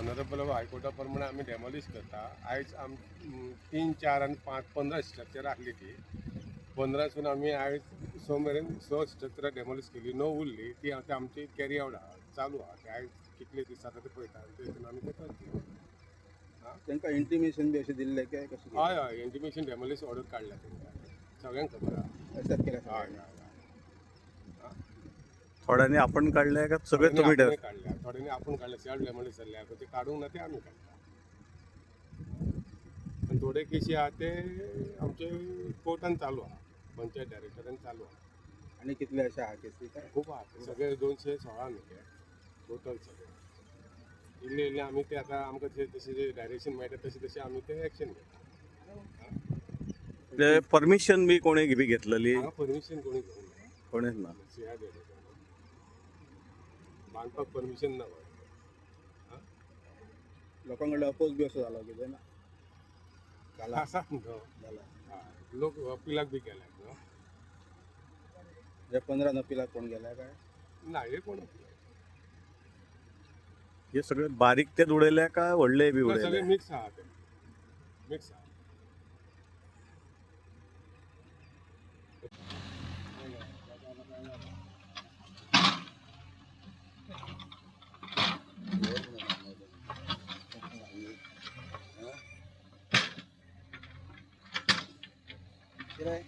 Honourable हायकोर्टा प्रमाणे आमी demolish करता. आयज आम 3, 4 आनी 5 15 स्ट्रक्चर आहली. ती 15सून आमी आयज 6 मेरेन 6 स्ट्रक्चरां डेमोलिश केली. 9 उरली. ती आतां आमची कॅरी आवट आहा, चालू आहा. ते आयज कितले दीस जाता ते पळयता आनी तेतून आमी ते करतले. तांकां इंटिमेशन बी अशें दिल्लें काय कशें कितें? हय हय, इंटिमेशन डेमोलिश ऑर्डर काडल्या तेंकां, सगळ्यांक खबर आहा. एक्सेप्ट केल्या हय. सगळ्यांनी? हय हय. थोड्यांनी आपण काढले का सगळे थोड्यांनी तुम्ही आपणें काडल्या, थोड्यांनी आपूण काडल्या. सेल्फ डेमोलिश जाल्ले आहा ते काडूंक ना, ते आमी काडटा. आनी थोडे केशी आहा ते आमचे कोर्टान चालू आहा, पंचायत डायरेक्टरान चालू आहा. आनी कितले अशे आहा केसी काय? खूब आहा. सगळे 216 न्हू ते टोटल सगळे. इल्ले इल्ले आमी ते आतां आमकां जशें जशें डायरेक्शन मेळटा तशें तशें आमी ते एक्शन घेता. ते परमिशन बी कोणी बी घेतलेली? हांगा परमिशन कोणी घेवंक ना. कोणीच ना. सी आर बांदपाक परमिशन ना गोंयांत. लोकां कडल्यान अपोज बी असो जालो कितें ना? जाला. आसा न्हू. जाला. हय, लोक अपिलाक बी गेल्यात न्हू. म्हणजे 15 अपिलाक कोण गेल्या काय? ना, हे कोण अपिलाक. हे सगळे बारीक ते उडयले काय व्हडले बी सगळे उडयले? मिक्स आहा ते, मिक्स आहा. कितें?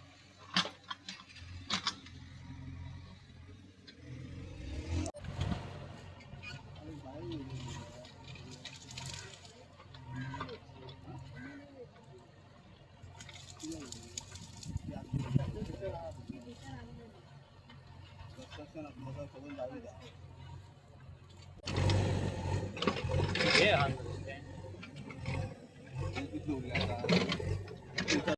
कितले उरले आता?